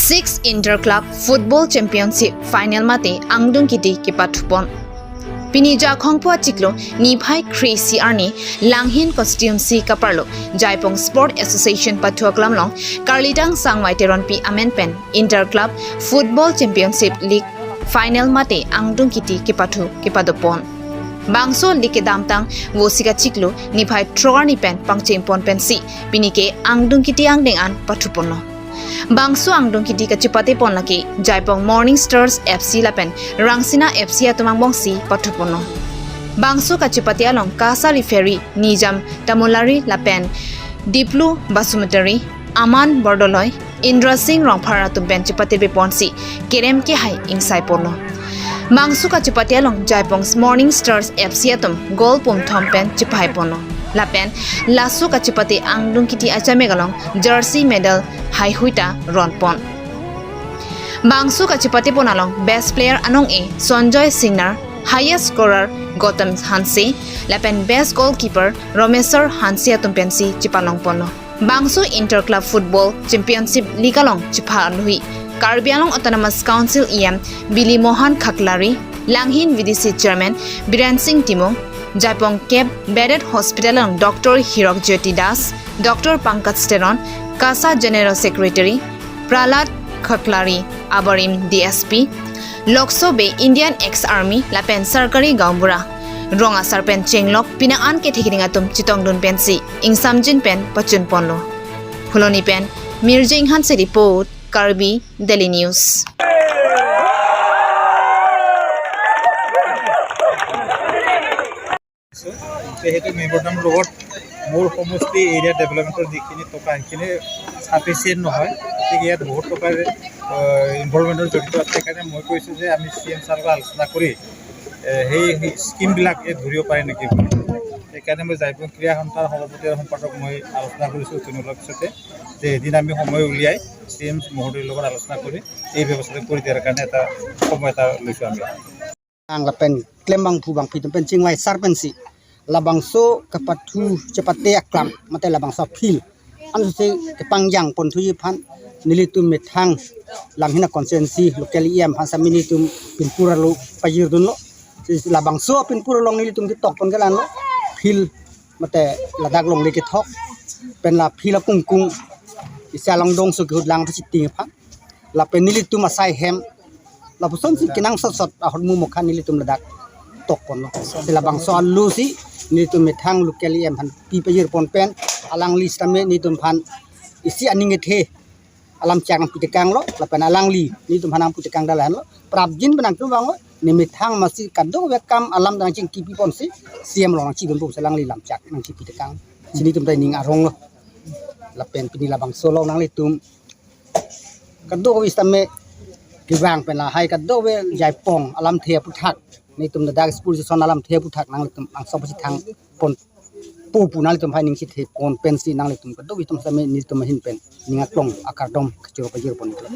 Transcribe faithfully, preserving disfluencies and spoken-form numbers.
Six Inter Club Football Championship Final mate angdung kiti kepathupon. Pini Jakhong pu achiklo niphai kre-isi arni Langhin Constituency kaparlo Jaipong Sport Association pathu aklam along Karlidang Sangvai Teronpi amen pen Inter Club Football Championship League Final mate angdung kiti kepathu kepadopon. Bangso league kedamtang Vosik achiklo niphai thro arni pen pangchengpon pensi pini ke angdung kiti angdeng an pathuponlo. Bangso angdung kiti kachepatepon lake Jaipong Morning Stars F C lapen Rangsina F C atum angbongsi pathuponlo. Bangso kachepate along KASA referee Nijam Tamulari lapen Diplu Basumatary, Aman Bordoloi, Indra Singh Rongphar atum pen chepate peponsi kerem kehai ingsaiponlo. Bangso kachepate along Jaipong Morning Stars F C atum goal pumthom pen chepahaiponlo. Lapen laso kachepate angdung kiti achamek along jersey medal haihui ta ronpon. Bangso kachepatepon along best player anong-e Sanjoy Singnar, highest scorer Gautam Hanse, lapen best goalkeeper Romeswar Hanse atum pensi chepalongponlo. Bangso Inter Club Football Championship League along chepha aluhi Karbi Anglong Autonomous Council E M Bili Mohan Khaklari, Langhin V D C Chairman Biren Singh Timung, Jaipong Cape Bedet Hospital along Doctor Hirok Jyoti Das, Doctor Pankaj Teron, KASA General Secretary Prahlad Khaklari, abarim D S P, Lokso Bey, Indian ex-army lapen Sarkari Gaonbura, rong asar pen chenglok pinang an kethekding atum chetongdun pensi ingsamjin pen pachunponlo. Phuloni pen Mirjing Hanse report, Karbi Daily News. তো সেইটো মেমৰেণ্ডাম লগত মোৰ সমষ্টি এৰিয়া ডেভেলপমেণ্টৰ যিখিনি টকা, সেইখিনি ছাফিচিয়েণ্ট নহয়। গতিকে ইয়াত বহুত টকাৰ ইনভলভমেণ্টৰ জড়িত আছে। সেইকাৰণে মই কৈছোঁ যে আমি চি এম ছাৰৰ লগত আলোচনা কৰি এ, সেই সেই স্কিমবিলাক এই ধৰিব পাৰে নেকি বুলি। সেইকাৰণে মই জাইপুং ক্ৰীড়া সন্থাৰ সভাপতি আৰু সম্পাদক মই আলোচনা কৰিছোঁ, তেওঁলোকৰ পিছতে যে এদিন আমি সময় উলিয়াই চি এম মহোদয়ৰ লগত আলোচনা কৰি এই ব্যৱস্থাটো কৰি দিয়াৰ কাৰণে এটা সময় এটা লৈছোঁ আমি। Ang lapen klembangphu bangphi atum pen chingvai sar pensi labangso kepathu chepate aklam mate labangso field ansi kepangjang ponthuji aphan nelitum methang Langhin a constituency local E M aphan sami nelitum pinpur arlo pajirdunlo. Si labangso pinpur along nelitum ketokpon kelanlo, field mate ladak longle kethok pen la field akungkung isi along dongso kehut lang ta chiting aphan. Lapen nelitum asai hem lapusonsi kenangsot sot ahormu mokha nelitum ladak tokponlo. Si labangso alusi nelitum methang local E M aphan pi pajirpon pen alangli sitame nelitum aphan isi aning kethe alam chak nangpitekanglo, lapen alangli nelitum aphan nangpitekang dalahenlo. Prapjin pen nangtum vanglo, ne methang masi kadokave akam alam nangchingkipiponsi C M along nangchidunpo pusi alangli lam chak nangkipitekang. Si nelitum ta ning aronglo. Lapen pini labangso along nanglitum kadokave sitame kevang pen lahai kadokave Jaipong alamthe aputhak, nelitum ladak sports association alamthe aputhak nanglitum angsong pasithang pon pu pu nanglitum aphan ning chithepon pensi nanglitum kadokave atum sitame nelitum ahin pen ning aklong akardom kachoro pajirpon nelitum.